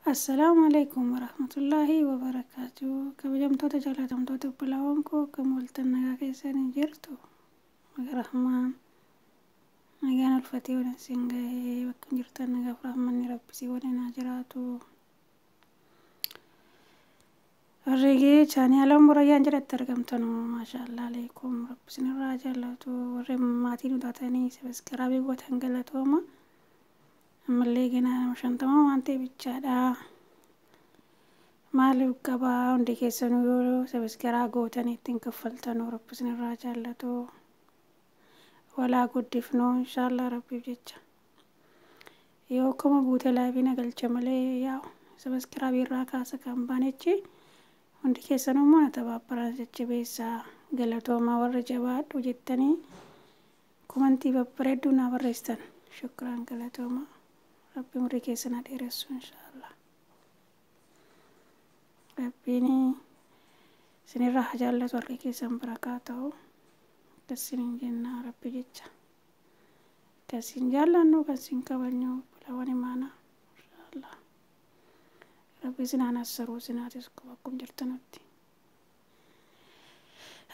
Assalaamu alaikum warahmatullaahi wabarakaatu. Kabajamtoota jaalatamtoota obbolaawwan koo, akkam ooltan? Nagaa keessanii jirtu? Rahmaan nagaan ulfatee waliin siin gahee bakka jirtan nagaaf rahmanni rabbisii waliin haa jiraatu. Warri chaaniyaalaan Borayyaan jedhatti argamtan, maashaallah alaikum, rabbi isinirraa jaallatu. Warri maatii nu taatanii sabiskiraabii gootan, galatooma. Ammallee ganaa nama 50 waan ta'e bichaadha. Maaliif qabaa hundi keessanuu yoo sabiskiraa gootanii ittiin kaffaltanuu, rabbi isinirraa jaallatu. Walaa guddifnuu inshaallah rabbiif jecha. Yoo akkuma guute laayivii na galcha malee, yaa'u sabiskiraabii irraa kaasa kan baanechi hundi keessanuu immoo na tabaabbaraa jajjabeessaa, galatoomaa. Warra jabaadhu jettanii komantii babbareedduu naa barreessitan, shukraan, galatoomaa. Rabbi umurii keessan haa dheeressu inshaallah. Rabbiin isinirraa haa jaallatu, harka keessan barakaa ta'u. Akkasiniin jenna rabbi jecha. Akkasiin jaallannu, akkasiin kabajnu, obbolaawwan imaanaa inshaallah. Rabbi isin haa nassaruu, isin haa tisku akkuma jirtanutti.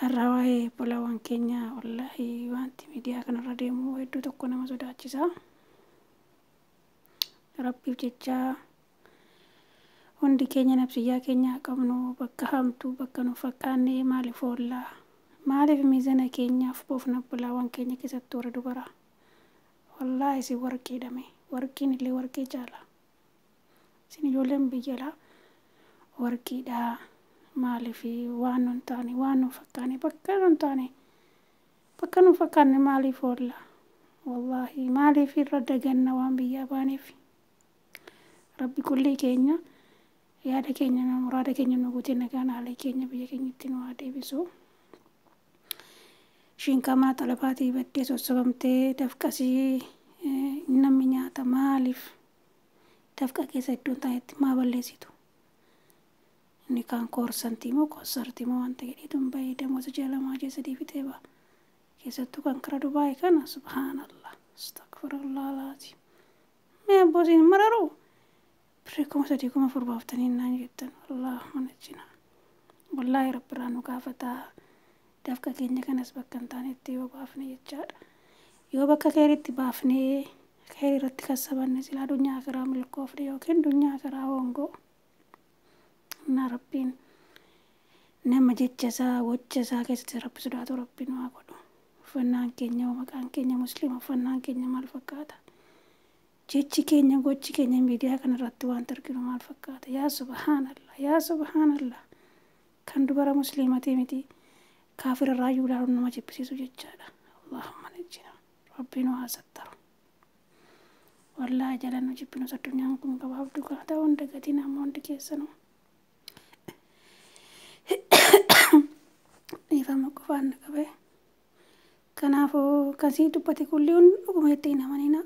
Har'a waa'ee obbolaawwan keenya, wallaahi wanti miidiyaa kanarra deemu hedduu tokko nama sodaachisa. Rabbiif jecha hundi keenya nafsiyyaa keenya qabnu, bakka hamtuu bakka nu fakkaanne maaliif oollaa? Maaliif miizana keenyaaf boofna obbolaawwan keenya, keessattuu warra dubaraa? Wallaahi isin warqiidhame, warqiin illee warqii caala. Isin ijoolleen biyya alaa warqiidha. Maaliif waan nun taane, waan nun fakkaanne, bakka nun taane, bakka nun fakkaanne maaliif oolla? Wallaahi maaliif irra daganna waan biyyaa baaneef? Rabbi kullii keenya yaada keenya muraada keenya nu guutee nagaan haala keenya biyya keenyatti nu haa deebisu. Ishiin mana xalabaatii baddee sossobamtee dafqasii namni nyaata, maaliif dafqa keessa iddoon taanetti maa balleessitu? Inni kaan koorsantii moo koosartii moo wanta jedheetu hin bahee damoota ji'a 2 ji'a 3 fixee ba'a. Keessattuu kan kara Dubaayii kana, subhaanallah, astagfirullah laati. Mee abbootiin mararuu birrii 3000 4,000 baaftanii naan jettan, Allahumma najjina. Wallaahi rabbirraa nu gaafataa, dafqa keenya kanas bakka hin taanetti yoo baafne jechaadha. Yoo bakka keeritti baafnee keerii irratti kassabanne, silaa dunyaa akiraa milkoofne yookiin dunyaa akiraa hongoo. Na rabbiin nama jecha isaa gocha isaa keessatti rabbi sodaatu rabbi nu haa godhu. Uffannaan keenya, maqaan keenya musliima, uffannaan keenya maal fakkaata? Jechi keenya, gochi keenya miidiyaa kanarratti wanta arginu maal fakkaata? Yaa subhaanallah, yaa subhaanallah. Kan dubara musliimatii miti, kaafira irraayyuu ilaaluun nama jibbisiisu jechaadha. Allahumma najjina. Rabbi nu haa sattaru. Wallaahi jala nu jibbinus addunyaan kun gabaabduu kana ta'uu hin dagatiin amma hundi keessanuu. Dhiifama, qofaan na qabe. Kanaafuu kasii dubbate kulli dhuguma jettee hin amanina.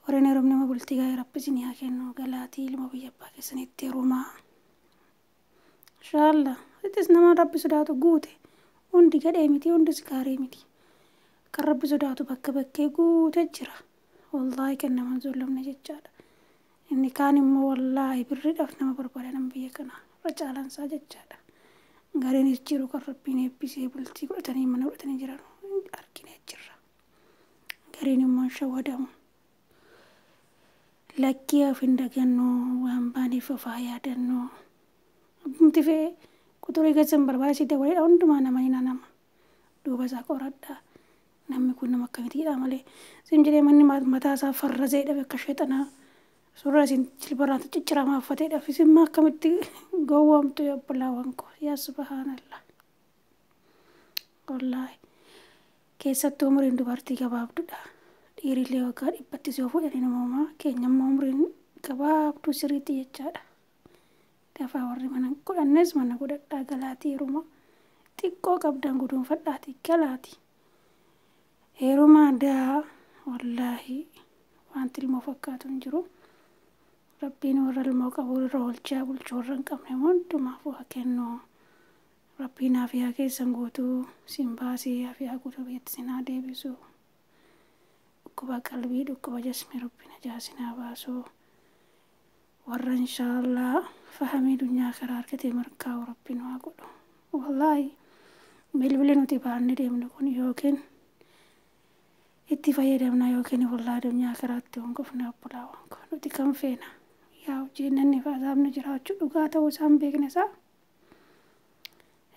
Warreen heerumni nama bultii gaarii rabbi isinii haa kennu, galaatii ilma biyya abbaa keessanitti heerumaa. Inshaallah. Ittis nama rabbi sodaatu guute, hundi gadhee miti, hundis gaarii miti. Kan rabbi sodaatu bakka bakkee guute jira. Wallaahi kan nama hin zulumne jechaadha. Inni kaan immoo wallaahi birriidhaaf nama barbaada nama biyya kanaa irra caalansaa jechaadha. Gariinis jiru kan rabbiin eebbisee bultii godhatanii mana godhatanii jiran arginee jirra. Gariin immoo hin shawwadamu. Lakkii of hin dagannu, waan baaneef of haa yaadannu. Abbumti fe'ee quxurii keessan barbaada dabaleedha, hundumaa nama hin nama. Duuba isaa qoradhaa. Namni kun nama akkamitiidha malee. Isin jedhee manni mataa isaa farraseedha bakka sheexanaa. Suuraa isin jilbarraan cicciramaa uffateedha. Isin maa akkamitti gowwoomtu obbolaawwan koo? Yaa subhaanallah. Wallaahi. Keessattuu umriin dubartii gabaabduudha. Dhiirillee waggaa 100tti si fuudhanii namoomaa keenya immoo umriin gabaabduu sirriitti jechaadha. Dafaa warri mana godhannes mana godhadhaa, galaatii heeruma xiqqoo qabdan guduunfadhaatii galaati. Heeruma daa wallaahi wanti ilmoo fakkaatu hin jiru. Rabbiin warra ilmoo qabu irra oolchaa bulchuu, warra hin qabne hundumaaf haa kennu. Rabbiin afiyaa keessan guutuu sin baasee afiyaa guutuu biyyatti sin haa deebisu. Dhukkuba qalbii, dhukkuba jasmii rabbiin ajaa sin haa baasu. Warra inshaallah fahamii dunyaa karaa argatee markaa Rabbi nu haa godhu. Wallaahi bilbilli nuti baannee deemnu kun yookiin itti fayyadamna yookiin wallaahi dunyaa karaatti hongofne obbolaawwan koo nuti kan feena. Yaa jennanni fi azaabni jiraachuu dhugaa ta'uu isaan beekna isaa.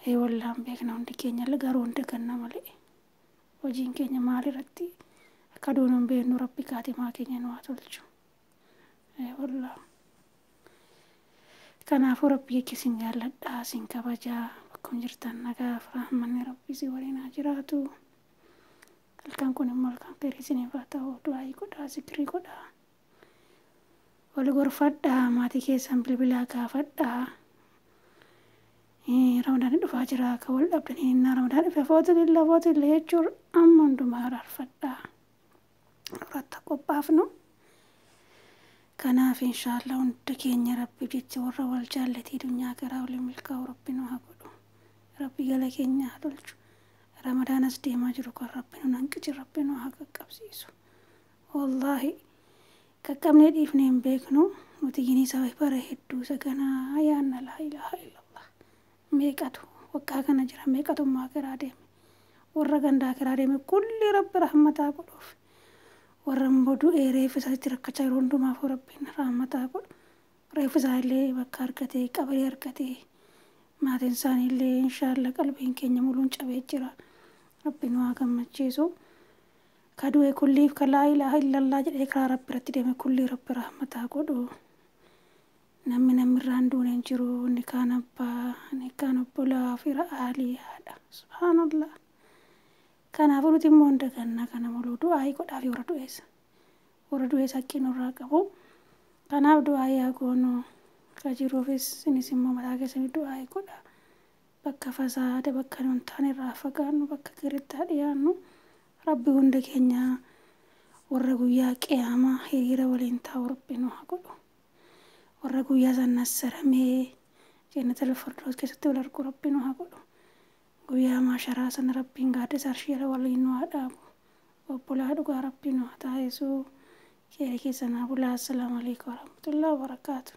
Ee wallaan beekna hundi keenya garuu hunda ganna malee. Hojiin keenya maalirratti akka duunu hin beeknu Rabbi kaatimaa keenya nu haa tolchu. Ee wallaa. Kanaafuu Rabbi jecha isin jaalladhaa isin kabajaa bakkuma jirtan nagaa fi rahmanni Rabbi isin waliin haa jiraatu. Halkan kun immoo halkan khairii isiniif haa ta'u du'aayii godhaa zikrii godhaa. Wal gorfadhaa maatii keessan bilbilaa gaafadhaa. Ramadaanni dhufaa jira akka wal dhabdanii innaa Ramadaan dhufe footulilla footulilla jechuun amma hundumaa araarfadhaa. Irratti qophaafnu. Kanaaf inshaallah hunda keenya Rabbi jecha warra wal jaallatee dunyaa garaa waliin milkaa'u Rabbi nu haa godhu. Rabbi gala keenya haa tolchu. Ramadaanas deemaa jiru kan Rabbi nu hanqisi Rabbi nu haa qaqqabsiisu. Wallaahi qaqqabnee dhiifnee hin beeknu nuti ginii saba bara hedduu isa ganaa yaanna laa ilaaha illallah. Meeqatu waggaa kana jira meeqatummaa garaa deeme. Warra gandaa garaa deeme kulli Rabbi rahmataa godhuuf. Warra immoo du'ee reeffa isaatti rakkachaa yeroo hundumaaf Rabbiin rahmataa godhu. Reeffa isaa illee bakka argatee qabalee argatee maatiin isaanii illee inshaallah qalbiin keenya muluun cabee jira. Rabbi nu haa gammachiisu. Ka du'e kulliif ka laa ilaaha illallah jedhee karaa Rabbi irratti deeme kulli Rabbi rahmataa godhu. Namni namirraa hin duune hin jiru. Inni kaan abbaa, inni kaan obbolaa, fira aalii haadha. Subhaanallah. Kanaafuu nuti immoo hin daganna kana muluu du'aayii godhaa fi warra du'eessa. Warra du'eessa haqqii nurraa qabu. Kanaaf du'aayii haa goonu. Ka jiruufis isinis immoo mataa keessanii du'aayii godhaa. Bakka fasaada bakka nun taane irraa fagaannu bakka garitti haa dhiyaannu. Rabbi hunda keenya warra guyyaa qiyaamaa hiriira waliin taa'u Rabbi nu haa godhu. Warra guyyaa san nassaramee jannatal firdaus keessatti wal argu Rabbi nu haa godhu. Guyyaa maasharaa sana Rabbiin gaaddisa arshii jala waliin nu haa dhaabu. Obbolaa dhugaa Rabbi nu haa taasisu. Keera keessan haa bulaa. Assalaamu alaikum warahmatullahi wabarakaatu.